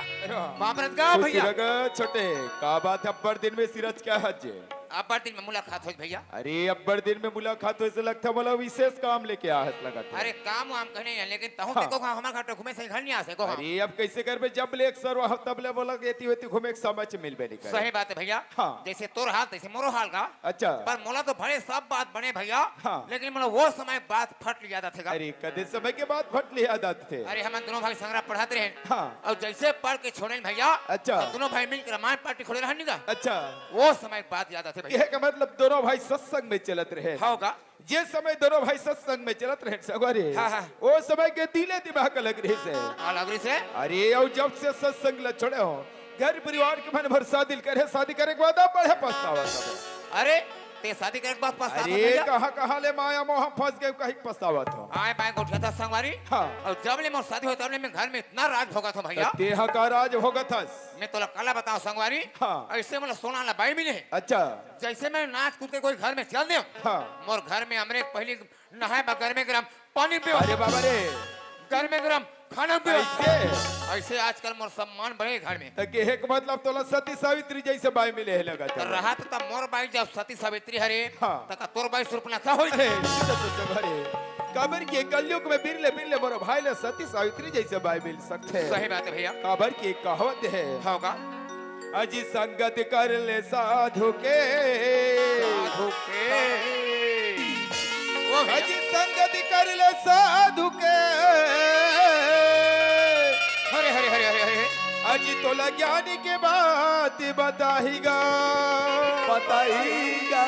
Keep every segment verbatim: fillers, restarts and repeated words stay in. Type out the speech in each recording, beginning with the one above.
बाप रे, का खुश भैया? रह छोटे, का बात है, अब्बड़ दिन में सिरज के आज? अब्बड़ दिन में मुलाकात होइस भैया। अरे, अब्बड़ दिन में मुलाकात होइस, लगथे मोला विशेष काम लेके आए हस लगत हे। अरे, काम वाम कहीं नहीं है, लेकिन तहूँ हाँ। देखो, हमर घर तो घूमे से घर नहीं आ सको। अरे, अब कैसे करबे, जब ले एक सरवा हो, तब ले बोला, एती वेती घूमे के समय मिलबे नहीं करे। सही बात है भैया। हाँ। जैसे तोर हाल, तैसे मोरो हाल का। अच्छा। पर मोला तो भले सब बात बने भैया, हाँ। लेकिन मोला वो समय बात फट ले याद आथे गा। अरे, कदे समय के बात फट ले याद आथे? अरे, हमन दोनों भाई संगरा पढ़त रहेन। हाँ। अउ जैसे पढ़ के छोड़ेन भैया, अच्छा। अउ दोनों भाई मिलके रामायण पार्टी खोले रहन नी गा। अच्छा। वो समय के बात याद आथे भैया। कहे के मतलब दोनों भाई सत्संग में चलत रहे। हाँ गा। जे समय दोनों भाई सत्संग में चलत रहे संगवारी, हाँ, हाँ। वो समय के दिले दिमाग अलग रहिस हे। अलग रहिस हे? अरे, अउ जब से सत्संग ल छोड़े हो, घर परिवार के मन भर शादी करे, शादी करे के बाद अब बड़े पछतावा सब। अरे, ते शादी करे के बाद पछतावा अरे, भैया? कहाँ, कहाँ ले माया मोह फंस गए, कहीं पछतावा था। आए बाएं गोठिया था संगवारी। हाँ। अउ जब ले मोर शादी होय, तब ले मैं घर में इतना राज भोगत हों भैया। त तेहा का राज भोगत हस? मैं तोला काला बताओं संगवारी। हाँ। ऐसे मोला सोना वाला बाई मिले हे। अच्छा। जैसे मैं नाच कूद के कोई घर में चल देंव, हाँ। मोर घर में हमरे पहली नहाए बा गरमे गरम पानी पियो। अरे बाबा रे। गरमे गरम खाना पियो। ऐसे? ऐसे आजकल मोर सम्मान बढ़े घर में। त कहे के मतलब तोला सती सावित्री जैसे बाई मिले हे लगत हे। रहत त मोर बाई जब सती सावित्री हरे, हाँ। त का तोर बाई सुर्पनखा होई? अरे, सीधा तो सब हरे। काबर के कलयुग में बिरले बिरले मोर भाई ले सती सावित्री जैसे बाई मिल सकथे। सही बात है भैया। काबर के कहावत हे। हाँ का? अजी संगत कर ले साधु के। साधु के। वो भैया। अजी संगत कर ले साधु के। हरे, हरे, हरे, हरे, हरे। अजी तोला ज्ञानी के बात बताही गा। बताही गा।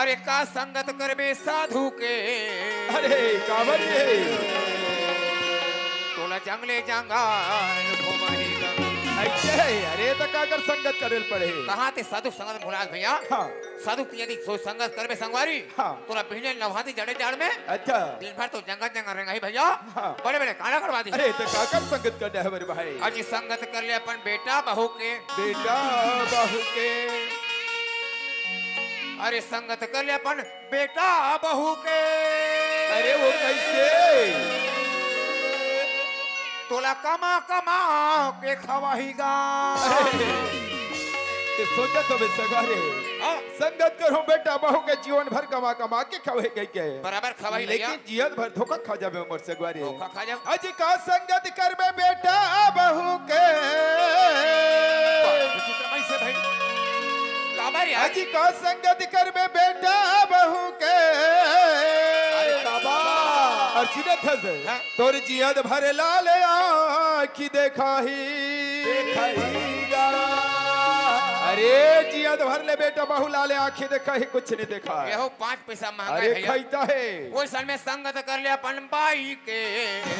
अरे का संगत करबे साधु के। अरे, काबर ये? तोला जंगले जंगल घुमाही गा। ऐसे हे, अरे, त काकर संगत करे ल पड़े? कहाँ ते साधु संगत भुलास भैया? हाँ। साधु के यदि सो संगत करबे संगवारी, हाँ। तोला बिहने नहाही जाड़े जाड़ में। अच्छा। दिन भर तो जंगल जंगल रेंगाही भैया। हाँ। बड़े बड़े कांड करवा दी। अरे, त काकर संगत करना हे मेरे भाई? अजी संगत कर ले अपन बेटा बहू के। बेटा बहू के। अरे संगत कर ले अपन बेटा बहू के। अरे वो कैसे? तोला कमा कमा के खवाही गा। अरे, ते सोचत होबे सगा रे। हाँ। संगत करहूं बेटा बहू के, जीवन भर कमा कमा के खवाही के। बराबर खवाही भैया। लेकिन जियत भर धोखा खा जाबे मोर सगवारी। धोखा खा जाबे। अजी का संगत करबे बेटा बहू के। विचित्र भाई से भाई। काबर यार? अजी का संगत करबे बेटा बहू के। अरे बाबा। अउ सुनत हस? हाँ। तोर जियत भर लाल आँखी देखाही। देखाही गा। अरे जियत भर ले बेटा बहू लाल आँखी देखाही, कुछ नहीं देखाही। यहो पाँच पैसा महंगा अरे हे भैया। खैता हे। ओइसन में संगत कर ले अपन बाई के।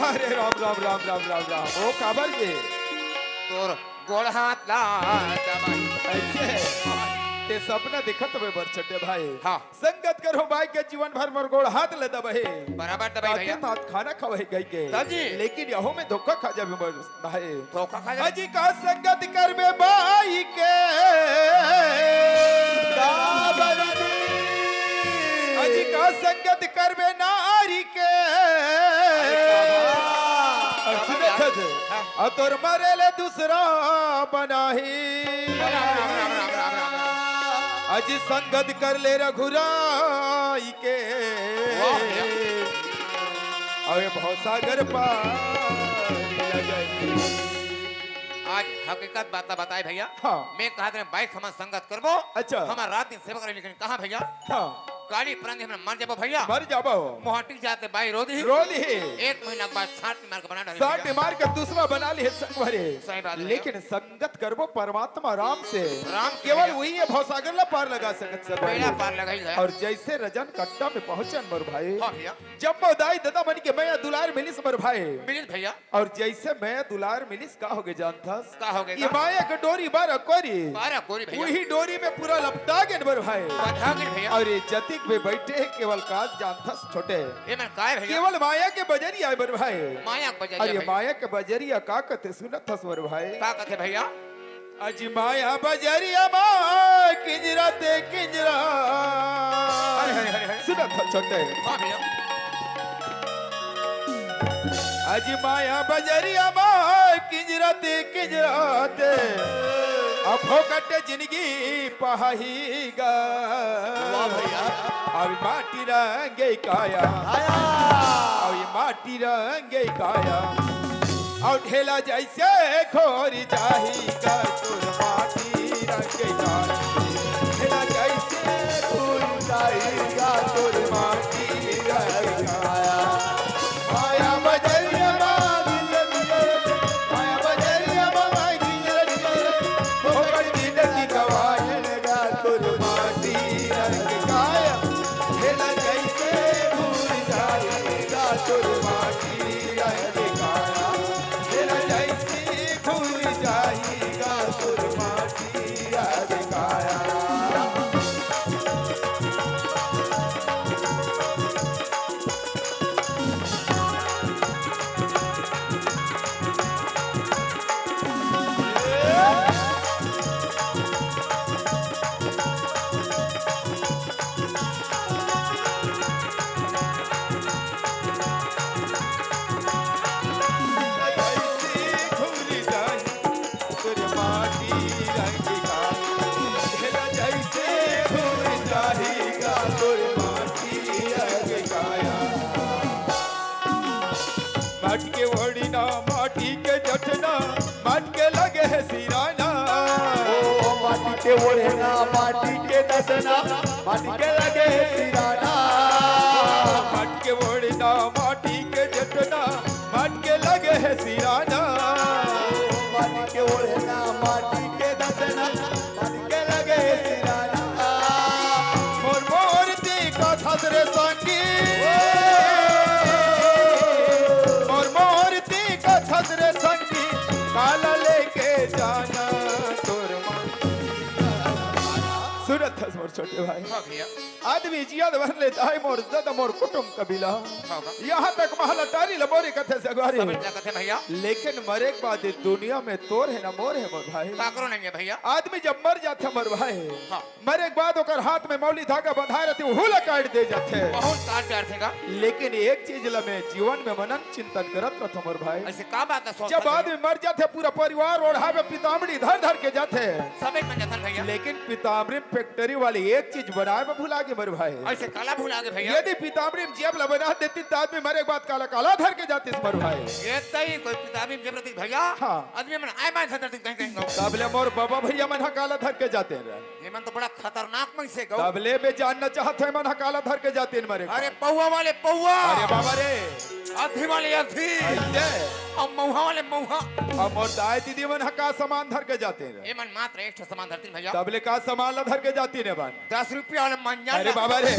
अरे राम, राम, राम। ओ काबर के? तोर गोड़ हाथ ला दबाही। ऐसे? ते सपना देखत होबे मोर छोटे भाई। हाँ। संगत करहूं बाई के, जीवन भर मोर गोड़ हाथ ला दबाही। बराबर दबाही भैया। तात खाना खवाही कहिके। हाँ जी। लेकिन यहो में धोखा खा जाबे मोर भाई। धोखा खा जाबे। अजी का संगत करबे बाई के। का बरदी? अजी का संगत करबे नारी के। अरे बाबा। अउ सुने बाबा। खजे। हाँ। अउ तोर मरे ले दूसरा बनाही। राम, राम, राम, राम, राम, राम। अजी संगत कर ले रघुराई के। वाह भैया। अउ ये भवसागर पार लगही। आज हकीकत बात बताए भैया। हाँ। मैं कहत रहे बाई के हमन संगत करबो। अच्छा। हमर रात दिन सेवा करे, लेकिन कहाँ भैया? हाँ। काली प्रांति हमन मर जाबो भैया। मर जाबो। मोहाटी जाते बाई रो दिही। रो दिही। एक महीना के बाद साठ मार के बना डाली साठ भैया। मार के दूसरा बना लिही संगवारी। सही बात है भैया। लेकिन संगत करबो परमात्मा राम से। राम से केवल भैया। वही ये भवसागर ला पार लगा सकत संगवारी। बेड़ा पार लगाही गया। अउ जैसे रजन कट्टा में पहुंचन मोर भाई। हाँ भैया। जम्मो दाई ददा मन के मया दुलार मिलिस मोर भाई। मिलिस भैया। अउ जैसे मया दुलार मिलिस, का होगे जानथस? का होगे ये का? माया के डोरी बारा कोरी। बारा कोरी भैया। वही डोरी में पूरा लपटा गेन मोर भाई। बंधा गेन भैया। अउ ये जतिक भी बैठे हे केवल का जानथस छोटे। ये मन काय भैया? केवल माया के बजरिया हे मोर भाई। माया के बजरिया अउ ये भैया। माया के बजरिया का कथे सुनत हस मोर भाई? का कथे भैया? अजी माया बजरिया मा किंजरा ते किंजरा। हरे, हरे, हरे, हरे। सुनत हस छोटे। हाँ भैया। अजी माया बजरिया मा रात के रात, अब फोकट जिंदगी पाही गा। वाह भैया। अब माटी रंगे काया, आया। अब माटी रंगे काया, अब ढेला जैसे खोर जाही गा तोर माटी रंगे काया। ढेला जैसे खोर जाही गा तोर माटी रंगे काया। माया बजरिया मांगी जब, माया बजरिया मांगी जब, ओकर जिंदगी गवाए लगा तोर माटी रंग काया। खेला जैसे भूल जाएगा तोर माटी रंग काया। खेला जैसे भूल जाएगा तोर माटी रंग काया। माटी के ओढ़ना, माटी के जटना, माटी के लगे है सिराना। ओ, माटी के ओढ़ना, माटी के जटना, माटी के लगे है सिराना। माटी के ओढ़ना, माटी के जटना, माटी के लगे है सिराना। माटी के ओढ़ना, माटी के जटना, माटी के लगे है सिराना। मोर मोर ती का थसरे संगी, मोर मोर ती का थसरे संगी, काला लेके जाना तोर माँ। सुनत हस मोर छोटे भाई। हाँ भैया। आदमी जिया भर ले दाई मोर दद मोर कुटुम कबीला। हाँ बा। यहाँ तक महला टारी ल मोरे कथे सगवारी। सब इतना कथे भैया। लेकिन मरे के बाद इस दुनिया में तोर है ना मोर है मोर भाई। काकरो नहीं है भैया। आदमी जब मर जाथे मोर भाई, हाँ। मरे के बाद ओकर हाथ में मौली धागा बंधाए रहथे, उहू ला काट दे जाथे। बहुत काट डारथे गा। लेकिन एक चीज ला मैं जीवन में मनन चिंतन करत रहथों मोर भाई। ऐसे का बात है, सोच जब सकते हैं? आदमी मर जाथे, पूरा परिवार ओढ़ावे, पितामड़ी धर धर के जाथे। सबे मन जथन भैया। लेकिन पितामड़ी में फैक्ट्री वाली एक चीज बनाए में भुला गे मोर भाई। ऐसे काला भुला गे भैया? यदि पितामड़ी में जेब ला बना देती, तो आदमी मरे के बाद काला काला धर के जातिस मोर भाई। ये तई कोई पितामड़ी में जेब रहती भैया? हाँ। आदमी मन आए मान धर देती कहीं कहीं गाँव। तब ले मोर बाबा भैया मन हा काला धर के जाते रहे। ये मन तो बड़ा खतरनाक मन से गौ। तब ले बे जानना चाहत है मन हा काला धर के जाते मरे। अरे पौवा वाले पौवा। अरे बाबा रे। अर्थी वाले अर्थी। ऐसे। और मऊहा वाले मऊहा। और मोर दाई दीदी मन हा का सामान धर के जाते रहे? ये मन मात्र एक ठो सामान धरती भैया। तब ले का सामान ला धर के जाती ने बन? दस रुपया वाले मंजन अरे ला। बाबा रे।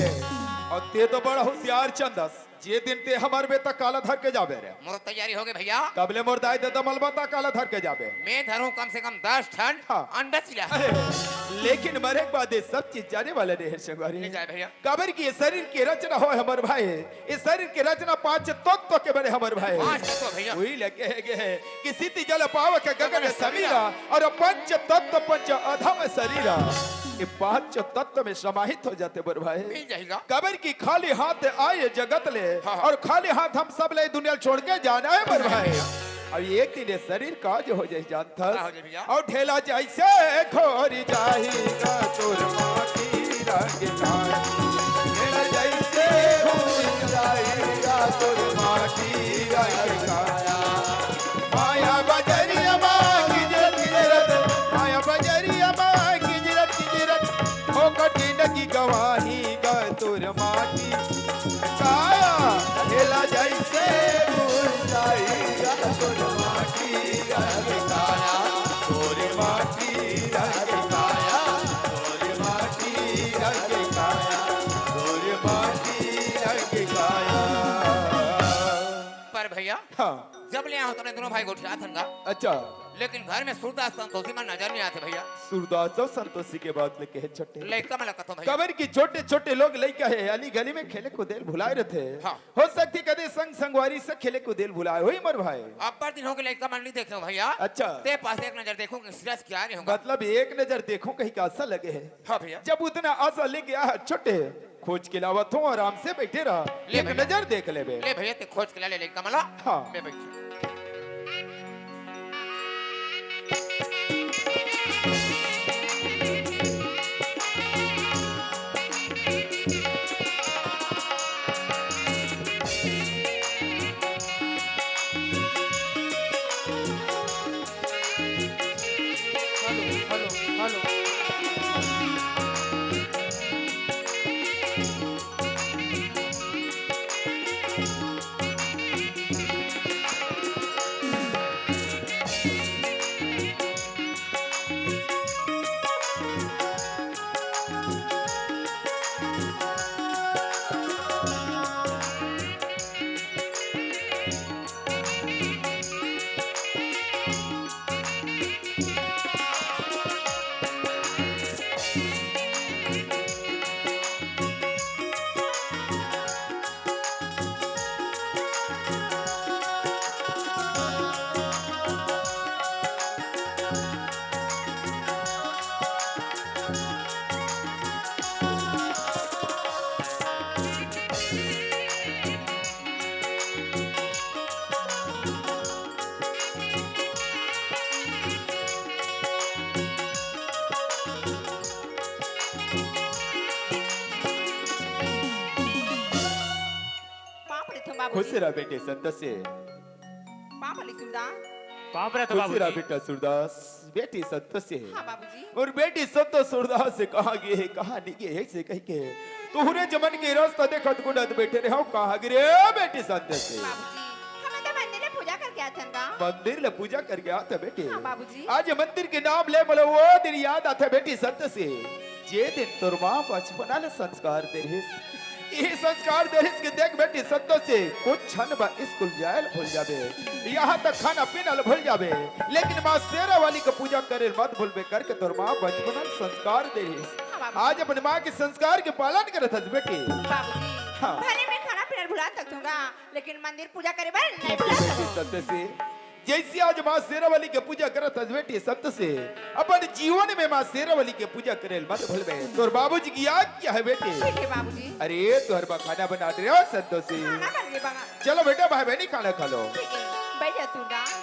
और ते तो बड़ा होशियार चंदस। जे दिन ते हमर बे त काला धर के जाबे रे। मोर तैयारी हो गई भैया। तब ले मोर दाई ददा मलबा त काला धर के जाबे। मैं धरूं कम से कम दस ठन हाँ। अंडा चिला। अरे, लेकिन मरे के बाद ये सब चीज जाने वाला नहीं है संगवारी। नहीं जाए भैया। काबर कि ये शरीर की रचना हो हमर भाई, ये शरीर की रचना पांच तत्व के बने हमर भाई। पांच तत्व भैया। वही लगे है, गे है कि सिद्धि जल पावक गगन गगन समीरा। समीरा और पंच तत्व पंच अधम शरीरा। ये पांच तत्व में समाहित हो जाते मोर भाई। मिल जाएगा। काबर कि खाली हाथ आए जगत ले हाँ, हाँ। और खाली हाथ हम सब ले दुनिया छोड़ के जाना है मोर भाई। अब एक दिन ये शरीर काज हो जाए जानथस। का हो जाए भैया? और ढेला जैसे खोर जाही का तोर माटी रंग काया। ढेला जैसे खोर जाही का तोर माटी रंग काया। माया बजरिया मांगी जरत जरत, माया बजरिया मांगी जरत जरत, हो कठिन की गवाही गा तोर माटी काया। ढेला जैसे भूल जाएगा तोर माटी रंग काया, तोर माटी रंग काया, तोर माटी रंग काया, तोर माटी रंग काया। पर भैया, हाँ। जब ले आओ तब ले दोनों भाई गोठियात हन गा। अच्छा। लेकिन घर में सूरदास संतोषी मन नजर नहीं आते भैया। सूरदास और संतोषी के बात ले कहे छोटे। लइका मन ला कथो भैया। काबर कि छोटे-छोटे लोग लइका है, अली गली में खेले कूदे ल भुलाए रहते। हाँ। हो सकती कदे संग संगवारी से खेले कूदे ल भुलाए होही मोर भाई। अब्बड़ दिन हो गए लइका मन नहीं देखे हो भैया। अच्छा। ते पास एक नजर देखो कि सीरियस क्या नहीं होगा। मतलब एक नजर देखो कहीं का अइसा लगे है। हाँ भैया। जब उतना आशा लेके आया छोटे, खोज के लावत हूँ, आराम से बैठे रहा, ले एक भैया। नजर देख लेबे। ले भैया, ते खोज के ला ले, ले कमला। हाँ। मैं बैठ। खुश रह बेटी संतोषी। पाँव परत हँव सूरदास। पाँव परत हँव खुश रह बाबूजी। बेटा सूरदास, बेटी संतोषी। हाँ बाबूजी। अउ बेटी संतोष सूरदास कहाँ गे हे, कहाँ नइ गे हे, अइसे कहिके तोहरे जमन के रस्ता देखत गुनत बइठे रेहेंव, कहाँ गे रे बेटी संतोषी? बाबूजी, हमन तो मंदिर ले पूजा करके आथन गा। मंदिर ले पूजा करके आथस बेटी? हाँ बाबूजी। आज मंदिर के नाम ले मोला ओ दिन याद आथे बेटी संतोषी, जे दिन तोर माँ बचपना ले संस्कार दे रिहिस। इही संस्कार दे रिहिस कि देख बेटी संतोषी, कुछ क्षण बर स्कूल जाए ल भूल जाबे, यहाँ तक खाना पीना ल भूल जाबे, लेकिन माँ शेरा वाली के पूजा करे ल मत भूलबे करके तोर माँ बचपना ले संस्कार दे रिहिस। हाँ बाबूजी। आज अपन माँ के संस्कार के पालन करत हस बेटी। बाबूजी, हाँ। भले मैं खाना पीना ल भुला सकत हँव गा, लेकिन मंदिर पूजा करे बर नइ भुला सकँव। संतोषी, जइसे आज माँ शेरा वाली के पूजा करत हस बेटी संतोषी, अपन जीवन में माँ शेरा वाली के पूजा करे ल मत भूलबे। तोर बाबूजी के आज्ञा हे बेटी। ठीक हे बाबूजी। अरे तोर बर खाना बनात रेहेंव संतोषी। खाना बन गे बा। चलो बेटा, भाई बहिनी खाना खा लो। ठीक हे, बइठ जा सूरदास।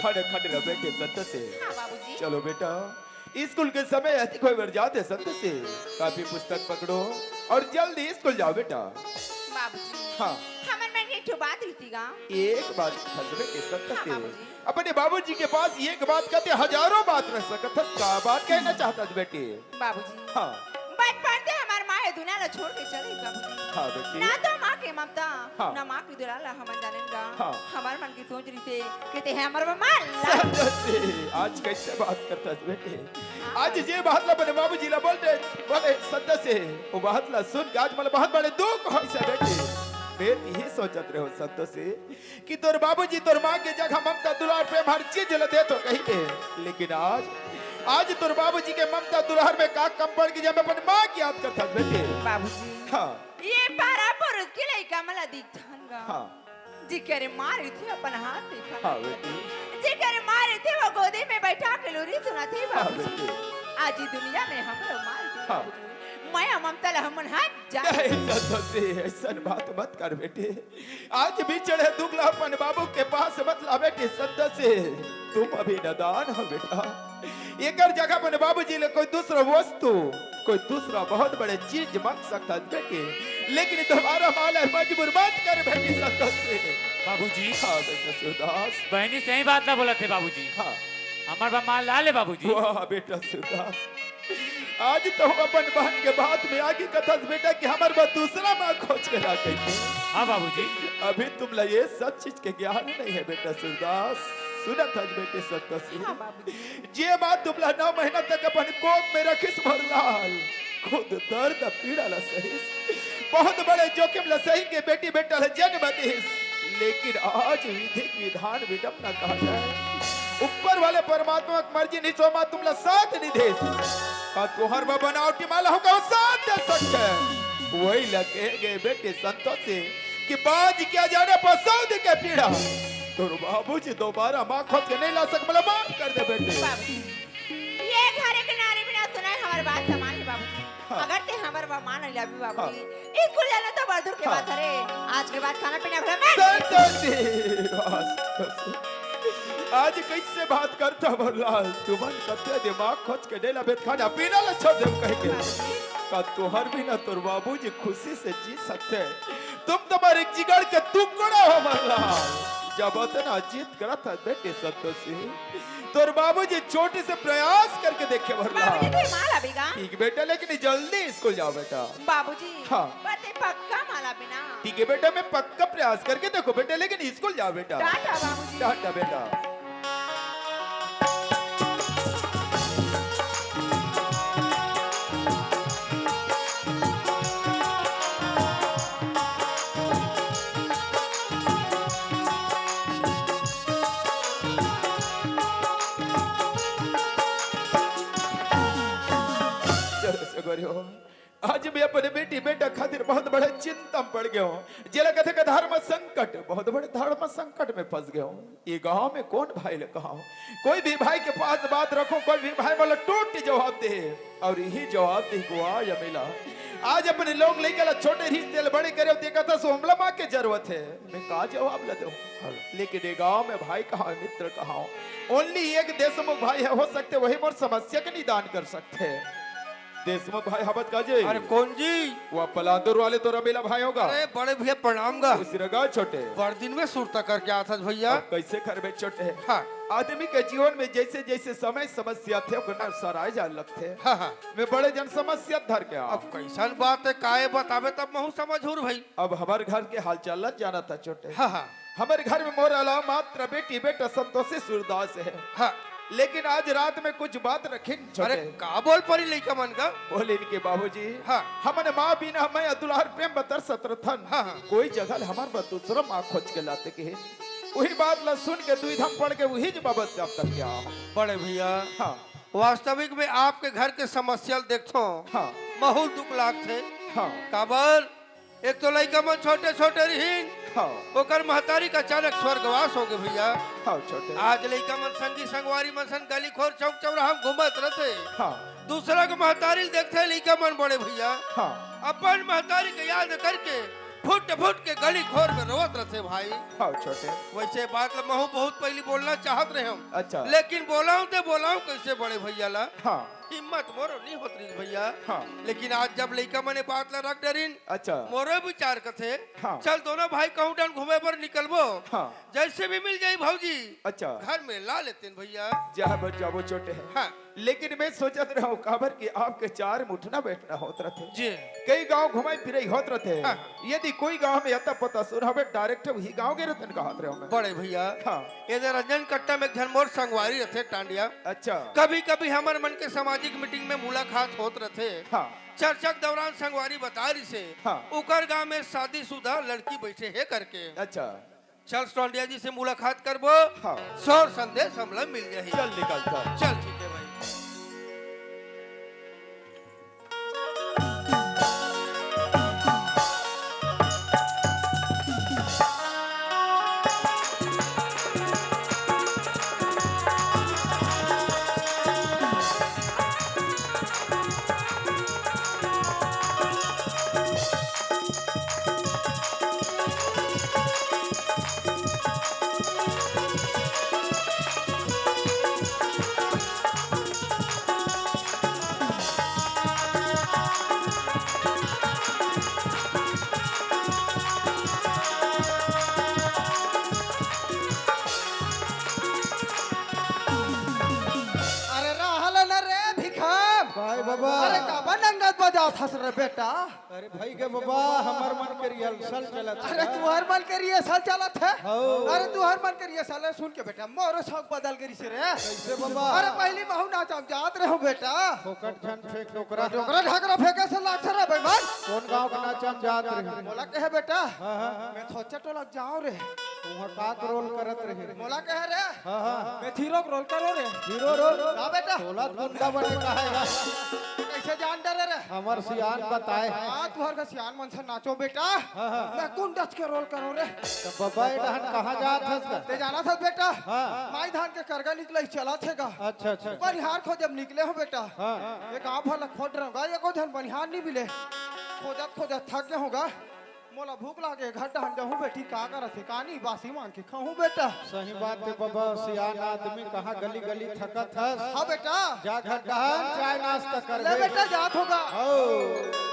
खड़े खड़े रह बेटे संतोषी। हाँ बाबूजी। चलो बेटा, स्कूल के समय अधिक होय बर जात हे संतोषी। कापी पुस्तक पकड़ो अउ जल्दी स्कूल जाओ बेटा। बाबूजी, हाँ। हमर मन के एक ठो बात रहितिस गा। एक बात कथस बेटी संतोषी। हाँ बाबूजी। अपने बाबूजी के पास एक बात कहिथे, हजारों बात रह सकत हस। का बात कहना चाहत हस बेटी? बाबूजी। हाँ। बचपन से हमर माँ ए दुनिया ला छोड़ के चली गई बाबूजी। हाँ बेटी। ना तो माँ के ममता, हाँ। ना माँ के दुलार ला हमन जानेन गा। हाँ। हमर मन के सोच रहिथे कि तें हमर बर माँ ला। संतोषी, आज कइसे बात करत हस बेटी? हाँ। आज जे बात ला अपने बाबूजी ला बोल दे, बोले संतोषी, ओ बात ला सुन के आज मोला बहुत बड़े दुख होइस हे बेटी। मैं इही सोचत रहेंव संतोषी, कि तोर बाबूजी तोर माँ के जगह ममता दुलार प्रेम हर चीज ल देथे कहिके, लेकिन आज, आज तोर बाबूजी के ममता दुलार में का कम पड़ गे, जब अपन माँ के याद करत हस बेटी। बाबूजी, हाँ। ए पारा पुरुष के लइका मन ला देखथन गा। हाँ। जेकर माँ रहिथे अपन हाथ देखा हाँ, नहीं बेटी। जेकर माँ रहिथे वो गोदी में बइठा के लोरी सुनाथे हाँ, बाबूजी। बेटी। आज ए दुनिया में हमरो माँ रहिथे हाँ। बाबूजी। मया ममता ला हमन हाथ जा नहीं, संतोषी, अइसन बात मत कर बेटी। आज बिछड़े दुख ला अपन बाबू के पास मत ला बेटी संतोषी, तुम अभी नादान हो बेटा। एकर जगह अपन बाबूजी ले कोई दूसरा वस्तु, कोई दूसरा बहुत बड़े चीज मांग सकत हस बेटी, लेकिन तुम्हारा माँ ला मजबूर मत कर बेटी संतोषी। बाबूजी। हाँ बेटा सूरदास। बहिनी सही बात ला बोलत हे बाबूजी। हाँ। हमर बर माँ ला ले बाबूजी। वाह बेटा सूरदास, आज तो हम अपन बहन के बात में आके कथस बेटा कि हमर बर दूसरा माँ खोज के ला कहिके। हाँ बाबूजी। अभी तुमला ए सब चीज के ज्ञान नहीं हे बेटा सूरदास। सुनत हस बेटे संतोषी। हाँ बाबूजी। जे माँ तुमला नौ महीना तक अपन कोख में रखिस मोर लाल, खुद दर्द पीड़ा ला सहिस, बहुत बड़े जोखिम ला सहि के बेटी बेटा ला जन्म दिस, लेकिन आज विधि के विधान विडम्बना कहत हे। ऊपर वाले परमात्मा के मर्जी नहीं सो माँ तुमला साथ नहीं देस। का तुंहर बर बनावटी माँ ला हो का साथ दे सकथे? वही ला कहे गे बेटी संतोषी कि बाज के आ जाने पर सऊदी के पीड़ा। तोर बाबूजी दोबारा माँ खोज के नहीं ला सके, मोला माफ कर दे बेटी। बाबूजी, ए घर के नारी बिना सुने हमर बात ला मान ले बाबूजी। हाँ। अगर तें हमर बात मान ले अभी बाबूजी, हाँ। स्कूल जाना तो बड़ दूर के हाँ। बात हरे। आज के बाद खाना पीना भला मैं संतोषी, बस, बस। आज कइसे बात करथस मोर लाल? तुमन कते दिमाग खोज के डेला बेत खाना पीना ला छोड़ देव कहिके। का तुंहर बिना तोर बाबूजी खुशी से जी सकथे? तुम तो मोर एक जिगर के टुकड़ा हो मोर लाल। जब अतना जिद करत हस बेटी संतोषी, तोर बाबूजी छोटे से प्रयास करके देखे मोर लाल। बाबूजी, तैं मान लाबे गा? ठीक बेटा, लेकिन जल्दी स्कूल जाओ बेटा। बाबूजी, हाँ। पर तैं पक्का मान लाबे ना? ठीक हे बेटा, मैं पक्का प्रयास करके देखहूँ बेटा, लेकिन स्कूल जाओ बेटा। टाटा बाबूजी। टाटा बेटा। पड़ गयो, जेला कथे के धर्म संकट, बहुत बड़े धर्म संकट में फंस गयो। ये गांव में कौन भाई ले कहा हो? कोई भी भाई के पास बात रखो, कोई भी भाई बोला टूट जवाब दे, और यही जवाब दे को आज मिला। आज अपने लोग लेके ला छोटे रिश्ते ले बड़े करे, देखा था सोमला माँ के जरूरत है, मैं का जवाब ला दूं? लेकिन ये गांव में भाई कहा, मित्र कहा, ओनली एक देशमुख भाई है, हो सकते वही मोर समस्या के निदान कर सकते हैं। देशमुख भाई हवत का जी? अरे कौन जी? वो पलांदुर वाले तो रमीला भाई होगा। अरे बड़े भैया प्रणाम गा। खुश रह गा छोटे। बड़ दिन में सुरता करके आथस भैया। अब कैसे घर में छोटे? हाँ। आदमी के जीवन में जैसे जैसे समय समस्या थे ओकर सराय जान लगथे। हाँ, हाँ। मैं बड़े जन समस्या धर के आ। अब कैसन बात है, काहे बताबे तब महू समझूर भाई। अब हमर घर के हालचाल ला जाना था छोटे। हाँ, हाँ। हमर घर में मोर अलावा मात्र बेटी बेटा संतोषी सूरदास है। हाँ। लेकिन आज रात में कुछ बात रखिन छोटे। अरे का बोल परी लइका मन का? बोले इनके बाबूजी, हाँ। हमन माँ बिना मैं दुलार प्रेम बतर सत्रथन। हाँ, हाँ। कोई जगह ले हमर बर दूसरा माँ खोज के लाते के हे। वही बात ला सुन के दुविधा में पड़ के वही जवाब से आप तक क्या? बड़े भैया, हाँ। वास्तविक में आपके घर के समस्या ल देखथो, हाँ। बहुत दुख लागथे। हाँ। काबर एक तो लइका मन छोटे छोटे रहिन, हाँ। ओकर महतारी का अचानक स्वर्गवास हो गए भैया। हाँ, छोटे। आज लइका मन संगी संगवारी मन सन गली खोर चौक चौराहा में घूमत रहते। हाँ। दूसरा के महतारी ल देखते लइका मन बड़े भैया। हाँ। अपन महतारी के याद करके फुट फुट के गली खोर में रोवत रहते भाई। हाँ, छोटे। वैसे बात ला महू बहुत पहली बोलना चाहत रहे हम। अच्छा। लेकिन बोलाऊं ते बोलाऊं कैसे बड़े भैया ला? हाँ। हिम्मत मोरो नहीं होत रही भैया। हाँ। लेकिन आज जब लइका मने बात ला रख डरिन, अच्छा। मोरो विचार कथे, हाँ। चल दोनों भाई कहूँ डन घूमे बर निकलबो। हाँ। जैसे भी मिल जाई भौजी, अच्छा। घर में ला लेते हैं भैया। जहाँ बच जाबो छोटे है। हाँ। लेकिन मैं सोचत रहूं काबर कि आपके चार में उठना बैठना होत रहते। जी। कई गांव घुमाई फिराई होत रहते। हाँ। यदि कोई गांव में अता पता सुन हवे डायरेक्ट वही गांव के रतन कहत रहे मैं। बड़े भैया। हाँ। ये दे रंजन कट्टा में एक झन मोर संगवारी रहते टांडिया। अच्छा। कभी कभी हमर मन के सामाजिक मीटिंग में मुलाकात होत रहते। हाँ। चर्चा के दौरान संगवारी बता रही से हाँ। उकर गांव में शादीशुदा लड़की बैठे है करके। अच्छा। चल टोंडिया जी से मुलाकात करबो। हाँ। सौर संदेश हमला मिल जाही। चल निकलता। चल ठीक है भाई। अरे रहल न रे भिखाम। काय बाबा? अरे काबर नंगत बजावत हस रे बेटा? अरे भाई के बाबा, हमर मन के रिहर्सल चलत हे। अरे तुहर मन के रिहर्सल चलत हे? हौ। अरे तुहर मन के रिहर्सल हे, सुन के बेटा, मोरो शौक बदल गे रिहिसे रे। कैसे बाबा? अरे पहली महू नाचम जात रहे हो बेटा। फोकट झन फेंक डोकरा। डोकरा ढाकरा फेंके से लागथे रे बेईमान। कौन गांव के नाचम जात रहे? मोला कहे बेटा। हाँ, हाँ। मैं थोचे टोला जाओ रे। तुहा का रोल करत रहे? मोला कहे रे। हाँ, हाँ। मैं हीरो रोल करो रे। Hero role? हाँ बेटा। तोला गुंडा बने कहेगा। कैसे जान डरे रे? हमर सियान बताए। हाँ, तुहर का सियान मन से नाचो बेटा। हाँ, हाँ। मैं गुंडच के रोल करो रे। तो बाबा, ए डहन कहाँ जात हस का? ते जाना था बेटा? हाँ। माई धान के करगा निकले चला थे गा। अच्छा, अच्छा। बनिहार खोजब निकले हो बेटा। हाँ। ये गाँव भर ला खोज रहूँगा, एको झन बनिहार नहीं मिले। खोजत खोजत थक गए होगा। मोला भूख लागे, घर डहन जाहूँ बेटी, का करत हे, का नहीं, बासी मांग के खाहूँ बेटा। सही बात हे बाबा, सियान आदमी कहाँ गली गली थकत हस। हाँ बेटा। जा घर डहन चाय नाश्ता कर ले बेटा, जात होगा। हौ।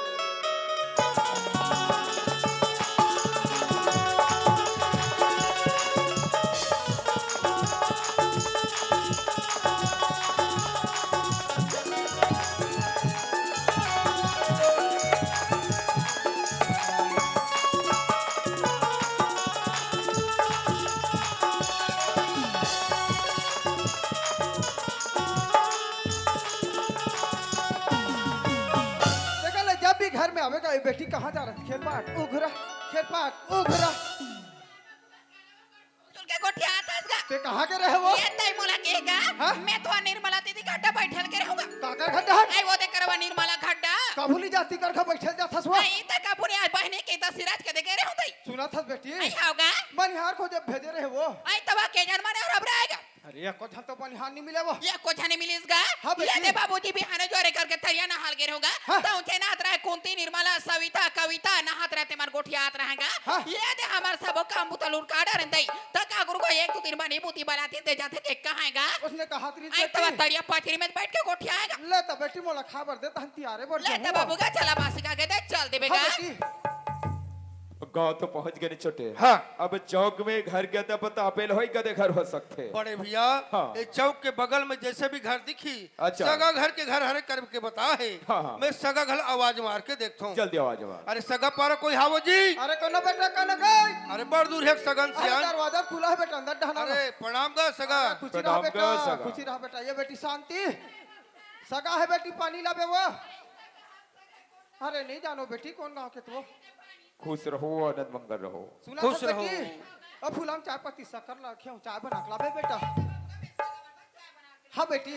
देखा ले, जब भी घर में आवेगा, ये बेटी कहाँ जा रहा है? खेत पाट, उघरा, खेत पाट, उघरा। तुल के गोठियात हस गा। ते कहाँ के रहे वो? ये तई मोला के गा? हाँ? मैं तो निर्मला दीदी घड्डा बैठल के रहूँगा। काकर घड्डा हन? आई वो दे करवा निर्मला घड्डा। कभू नहीं जाती कर घर बैठे जाथस वो। आई त कभू नहीं, आज बहिनी के त सिराज के दे गे रहे हों तई। सुनत हस बेटी? आई हव गा। बनिहार को जब भेजे रहे वो। आई तब के जन माने और अब रहेगा। अरे, एको झन तो बनिहार नहीं मिले वो। एको झन नहीं मिलिस गा। हाँ, बेटी। ये दे बाबूजी बिहाने जोरे करके थरिया नहाल गे रहों गा। हाँ। त उठे नहात रहे कुंती, निर्मला, सविता, कविता नहात रहे ते मन गोठियात रहें गा। हाँ। ये दे हमर सबो काम बुता लुरका डरेन दई। त का गुरु को एक दो दिन बनी बूती बनाती दे जाथे के कहाँ गा? उसने कहा तेरी आई तब तरिया पचरी में बैठ के गोठियाए गा। ले त बेटी मोला खा बर दे, तहन तियारे बर ले जाहूँ। त बाबू गा चला मासी का के दे चल देबे हाँ, गा। बेटी। गाँव तो पहुँच गे नी छोटे। हाँ। अब चौक में घर के त पता अपेल होई कदे घर हो सकथे। बड़े भैया, हाँ। ये चौक के बगल में जैसे भी घर दिखी, अच्छा। सगा घर के घर हरे करके बता हे। हाँ, हाँ। मैं सगा घर आवाज मार के देखता हूँ। जल्दी आवाज मार। अरे सगा पारा कोई हावो जी? अरे कोनो बेटा कोनो गई। अरे बड़ दूर है सगन अरे सियान। दरवाजा खुला है बेटा, अंदर डहना अरे प्रणाम गा सगा। अरे खुशी रहा प्रणाम बेटा, गा सगा। खुशी रहा बेटा। ये बेटी शांति, सगा है बेटी, पानी लाबे वो। अरे नहीं जानो बेटी, कौन गाँव के तू? खुश रहो, आनंद मंगल रहो। सुना खुश था रहो। बेटी, अब फुलाम चाय पत्ती शक्कर ला खियाऊं, चाय बना के लाबे बेटा। हाँ बेटी,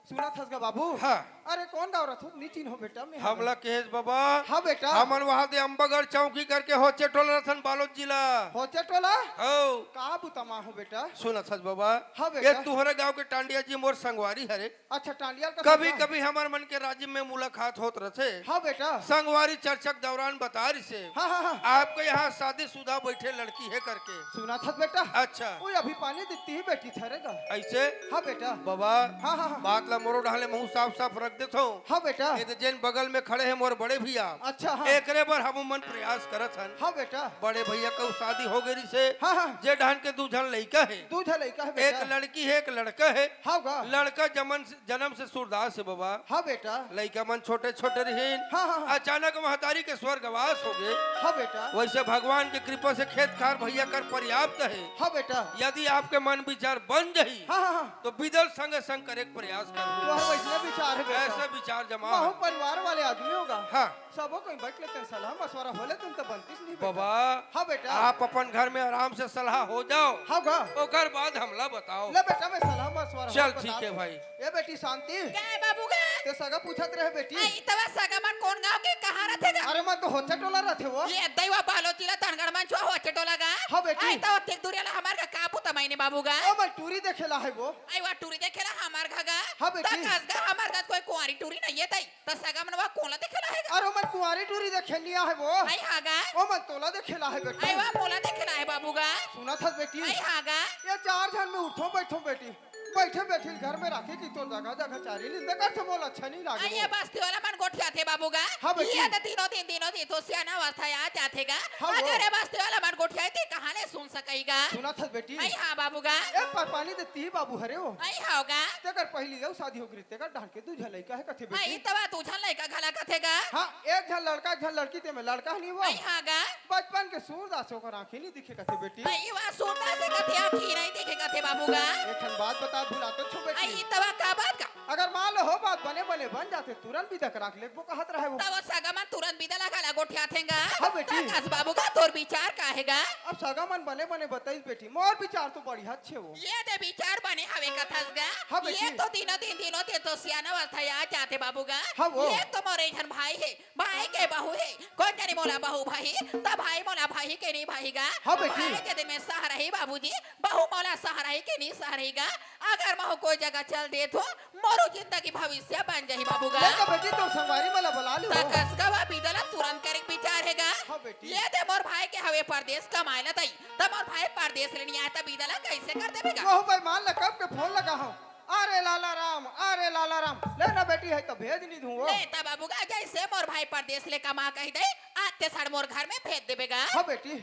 सुना थस गा बाबू। हाँ। अरे कौन गाँव रथो? नी चिन्हो बेटा मैं। हमला केहेस बाबा। हाँ बेटा। हमन वहाँ दे अम्बागढ़ चौकी करके होचे टोला रथन बालोद जिला। होचे टोला? हो। का बुता मा हो बेटा? सुना थस बाबा। हाँ बेटा। ये तुहरे गाँव के टांडिया जी मोर संगवारी हरे। अच्छा, टांडिया का कभी सुनना। कभी हमर मन के राजिम में मुलाकात होत रथे। हाँ बेटा। संगवारी चर्चा के दौरान बता रिसे। हाँ, हाँ, हाँ। आपके यहाँ शादीशुदा बैठे लड़की है करके। सुना था बेटा। अच्छा। वो अभी पानी देती ही बेटी ठहरेगा। ऐसे? हाँ बेटा। बाबा, हाँ, हाँ, हाँ। बात ला मोरो ढाले महू साफ साफ रख देथो। हाँ बेटा। ये तो जेन बगल में खड़े हैं मोर बड़े भैया। अच्छा, हाँ। एकरे बर हम मन प्रयास करत हन। हाँ बेटा। बड़े भैया का शादी हो गई रिसे। हाँ, हाँ। जे ढान के दू झन लइका है। दू झन लइका है एक बेटा। लड़की है, एक लड़का है। हाँ गा। लड़का जमन से, जन्म से सूरदास है बाबा। हाँ बेटा। लइका मन छोटे छोटे रहिन। हाँ, हाँ, हाँ। अचानक महतारी के स्वर्गवास हो गए। हाँ बेटा। वैसे भगवान की कृपा से खेत खार भैया कर पर्याप्त है। हाँ बेटा। यदि आपके मन विचार बन जाही, हाँ, हाँ, हाँ। तो बिदल संग संग करे के प्रयास करूँ। तोहर वैसने विचार है बेटा। ऐसे विचार जमा महू है। परिवार वाले आदमी होगा। हाँ। सबो कोई बैठ लेते हैं, सलाह मशवरा हो लेते हैं, तो बनतीस नहीं बेटा। बाबा, हाँ बेटा। आप अपन घर में आराम से सलाह हो जाओ। हाँ गा। ओकर बाद हमला बताओ। ले बेटा, मैं सलाह मशवरा चल, हो ठीक बता है दूँ। भाई। ए बेटी शांति। का है बाबू गा? ते सगा पूछत रहे बेटी। आई तवा सगा मन कौन गाँव के कहाँ रथे गा? अरे मन तो होचे टोला रथे वो। ये दैवा बालोद जिला धनगढ़ मन छुआ होचे टोला गा। हाँ बेटी। आई तवा ठीक दूरिया ला हमार का काबू तमाइने बाबू गा। ओ मन टूरी देखेला है वो। आई वा टूरी देखेला हमार घा गा। हाँ बेटी। त कस गा हमार घा कोई कुंवारी टूरी नहीं है तई। त सगा मन वा कोला देखेला है गा। अरे ओ मन कुंवारी टूरी देखे लिया है वो। आई हाँ गा। ओ मन तोला देखेला है बेटी। आई वा मोला देखेला है बाबू गा। सुना था बेटी। आई हाँ गा। ये चार झन में उठो बैठो बेटी। बैठे बैठे घर में राखे की तोर जगह जगह चारी निंदा करथे, मोला अच्छा नहीं लागे आई ये वो। बस्ती वाला मन गोठियाथे बाबू गा। हाँ बेटी। ये तो तीनों दिन, तीनों दिन तो सियाना अवस्था आ जाथे गा। हाँ वो। अगर ये बस्ती वाला मन गोठियाथे कहाँ ले सुन सकई गा। सुना था बेटी। आई हाँ बाबू गा। ए पा-, पानी देती ही बाबू हरे वो। आई हाँ गा। तेकर पहली जाऊ शादी हो गई, तेकर ढान के दू झन लइका है कथे आई बेटी। तवा दू झन लइका घला कथे गा। हाँ, एक झन लड़का, एक झन लड़की, ते में लड़का नहीं वो। आई हाँ गा। बचपन के सूरदास ओकर आँखी नहीं दिखे कथे बेटी। आई वा सूरदास कथे आँखी नहीं दिखे कथे बाबू गा। एक ठन बात बता भुला तो छो बेटी। आई तवा का बात का? अगर मान लो हो बात बने बने बन जाथे, तुरंत बिदा करा के लेबो कहत रहे वो। तब सगा मन तुरंत बिदा ला घला गोठियाथे गा। हाँ बेटी। त कस बाबू गा तोर विचार का है गा? अब सगा मन बने बने बताइस बेटी, मोर विचार तो बढ़िया छे वो। ये दे विचार बने हवे कथस गा। हाँ बेटी। ये तो तीनों दिन तीनों दिन तो सियाना अवस्था आ जाथे बाबू गा। हाँ वो। ये तो मोरे झन भाई है, भाई के बहू है, कोन जनी मोला बहू भाई, त भाई मोला भाई के नहीं भाई गा। हाँ बेटी। भाई के दिन में सह रही बाबूजी, बहू मोला सह रही के नहीं सह रही गा। अगर महू कोई जगह चल दे तो मोरो जिंदगी भविष्य बन जाही बाबू गा। ले तो बेटी तो संगवारी मोला बुला ली त हो। कस गा वा बिदा ला तुरंत करे के विचार है गा। हाँ बेटी। ये दे मोर भाई के हवे परदेस कमाए ला तई, त मोर भाई परदेस ले नहीं आए त बिदा ला कैसे कर देबे गा? वहू भाई मान ला कब के फोन लगा हूँ। अरे लाला राम, अरे लाला राम, ले ना बेटी है तो भेज नहीं दूँ वो। ले त बाबू गा जैसे मोर भाई परदेस ले कमा कही दे, आते साढ़ मोर घर में भेज देबे गा। हाँ बेटी,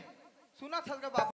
सुना थस गा बाबू।